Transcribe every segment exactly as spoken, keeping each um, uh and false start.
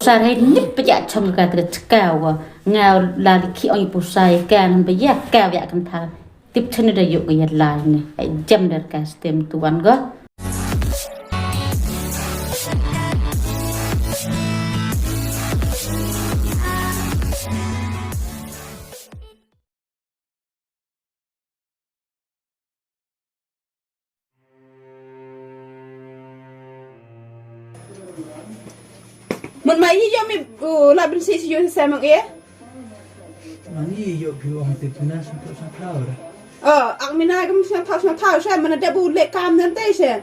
Sar hai nip pa ja chong ka ka chka wa. Nga la li ki ong i pusai ka nan ba ya ka ya kan tha. Tip chene da yuk ya lai ni. Ai jam der ka stem tuan go. Mun ma yi yo mi u la bin si si yo sa mang e. Man yi yo pi wang tip na sa sa sa ra. Oh, ak mina gam sa sa sa sa sa mana da bu le kam nan te se.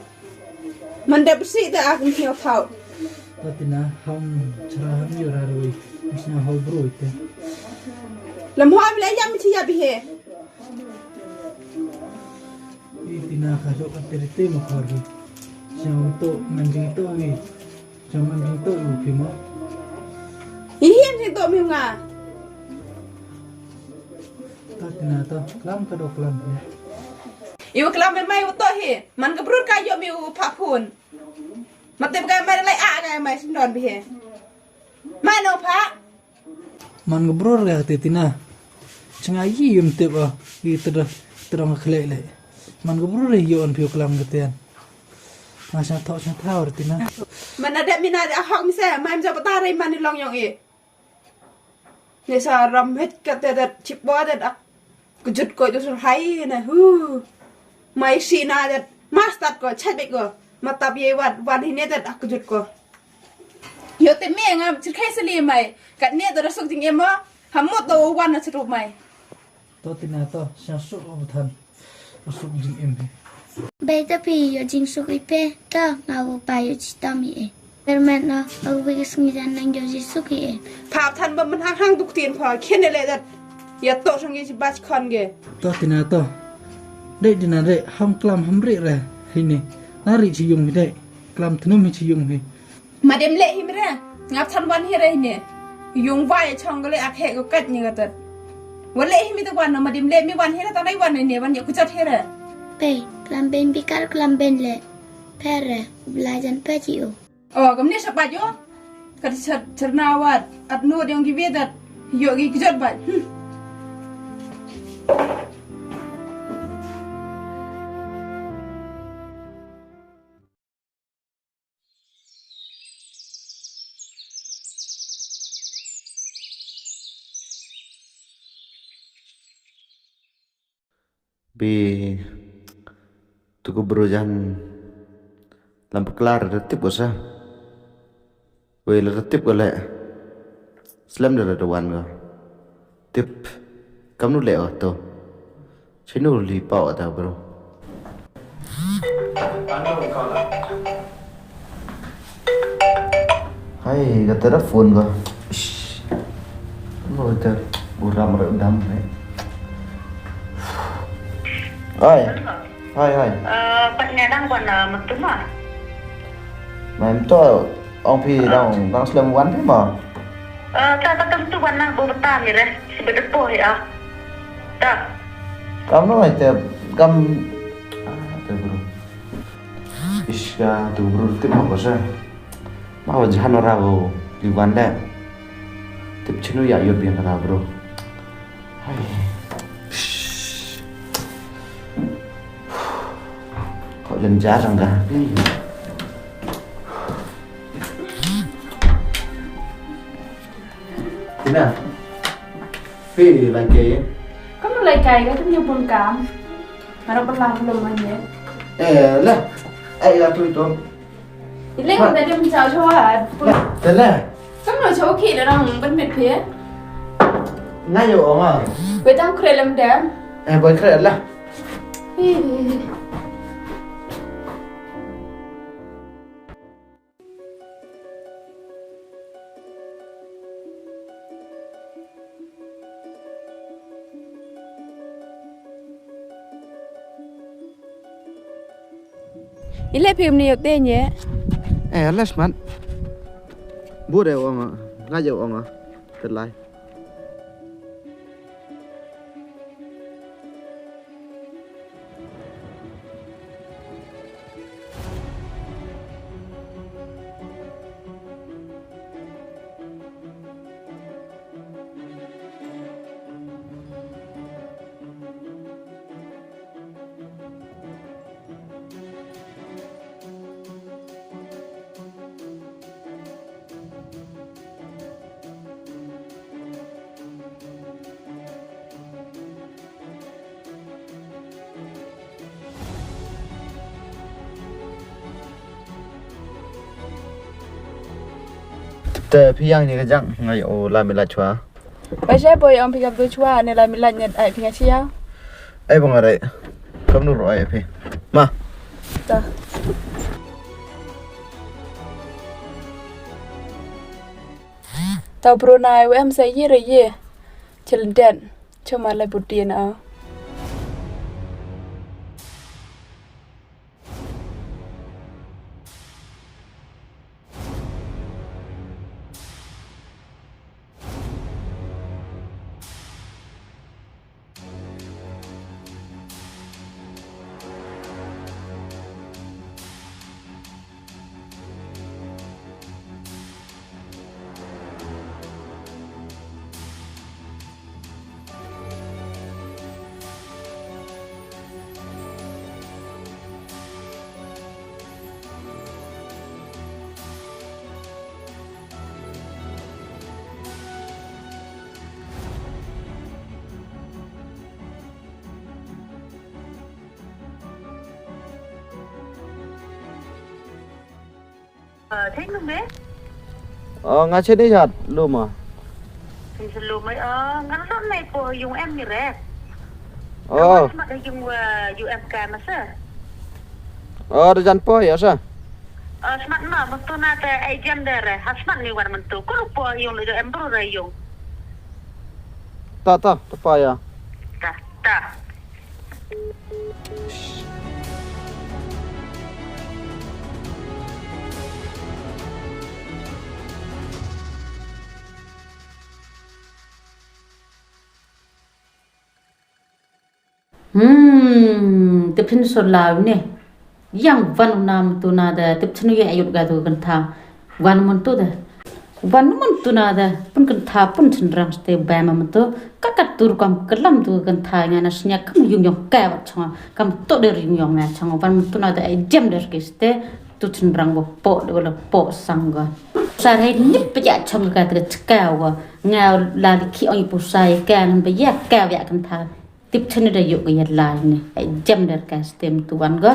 Man da bu si da ak mi yo thau. Tatina ham chra ham yo ra roi. Isna hol bro ite. Lam hoi mi la yam mi chi ya bi he. Wi Tina ka jok ka tiri te ma khor wi. Jam to man jing to wi. Jam man jing to wi phi mo. Hi hi jing to mi nga. To Tina to klam ka do klam ya. Iwa klam me mai to hi. Man ka brut ka yo mi u pha phun. Ma tem ka mai lai a ka mai sindon bi he. Mai no pha. Man ka bror ka te Tina. Changa yi yum tip a. Yi tedra tedra nga khlek le. Man ka bror yi yon pio klam ka ten. Nga chang thok chang thau re Tina. Man ada mina ada ahok mi se mai mja pata re man ni long yong e. Ni sa ram het ka te dat chip bo dat ak. Kejut ko itu sur hai na hu. Mai si na dat mas tat ko chat bek ko. Matap ye wat wan hi ne dat ak kejut ko. Yo te me nga chirkhai seli mai. Kat ne to rasuk jing emo. Hamut to wan na chiruk mai. To Tina to, sha suk o than. Rasuk jing em he. Bai ta pi yo jing suk i pe. To nga wo pa yo chitom i e. Permet no, o wi sngi jan nang yo jing suk i e. Pap than ba man hang hang duk tin pha. Khen le dat. Ya to sang ye chi bach khon ge. To Tina to. Dei Tina dei ham klam ham ri re. Hini. Na ri chi yung hi dei. Klam thnum hi chi yung hi. Madem leh him re, ngap than wan hi re ne. Yung wai chong le ak he ko kat ni gatat. Wa leh him te wan na madem leh mi wan hi re tanai wan ne wan ya kuchat hi re. Pe, klam ben bikar klam ben le. Pere, belajan pe ji o. Oh, kamne sapat yo. Kat chat cherna wat at no diong ki bedat. Yo ki kuchat bat. Hmm. Bi tu ko bro jan lam peklar da tip ko sa. Wei la da tip ko le. Slem da da wan ko. Tip. Kam nu le o to. Chinu li pau ta bro. Hai, kata da phone ko. Ish. Lo ta buram re dam re. Hai. Hai, hai. Eh, pat nga dang wan, eh, matu ma. Mai mtu ong phi dang, dang slem wan phi ma. Eh, ta ta kam tu wan nang bo bata mi re. Si bedepo hi ah. Ta. Kam no ai te kam. Ah, te bro. Ish ka tu bro tip ma ko sa. Ma wa jahan ora bo li wan le. Tip chinu ya yo biang kata bro. Hai. Kau jan jarang kah? Tina. Phi lai kai. Kam lai kai ka tu nyebun kam. Mara pala belum aja. Eh, lah. Eh, ya tu itu. Ile ko da dem chao chawat. Lah, dah lah. Kam no chao ki le rang ban met phe. Nga yo ong ah. Wei tang kre lem dem. Eh, boy kre lah. Ih. Ile phim ni yote nye. Eh, les man. Bu de ong, nga je ong, te lai. Te phi ïa ngi ka jang nga ïa u la milat chwa. Ba sha boy ong phi kam tu chwa ne la milat nyet ai phi nga chia. Ai ba nga rai. Kam nu ro ai phi. Ma. Ta. Tau bro na ai em sa ye re ye. Chil den. Chuma le butin a. Thing nung be? Oh, nga chini jat luma. Thing selum ai, oh, ngan lot nai po yung em ni re. Oh. Smat yung wa yung em ka masa. Oh, da jan po ya sa. Oh, smat ma, mentu na te ai jam de re. Ha smat ni wan mentu. Kulu po yung le em bru re yung. Ta ta, ta pa ya. Ta ta. Hmm, te phin so law ne. Yang van u nam tu na da tip chnu ya ayut ga tu kan tha. Van mun tu da. Van mun tu na da pun kan tha pun chen rang ste ba ma mun tu. Ka ka tur kam kelam tu kan tha nga na snya kam yung yong ka wat chong. Kam to der yung yong nga chong. Van mun tu na da ai dem der ke ste tu chen rang bo po de wala po sang ga. Sa hai nip pe ya chong ka te ka wa. Nga la li ki ong pu sai ka nan ba ya ka ya kan tha. Tip chene da yuk ya lai ne. Ai jam der ka stem tu wan go.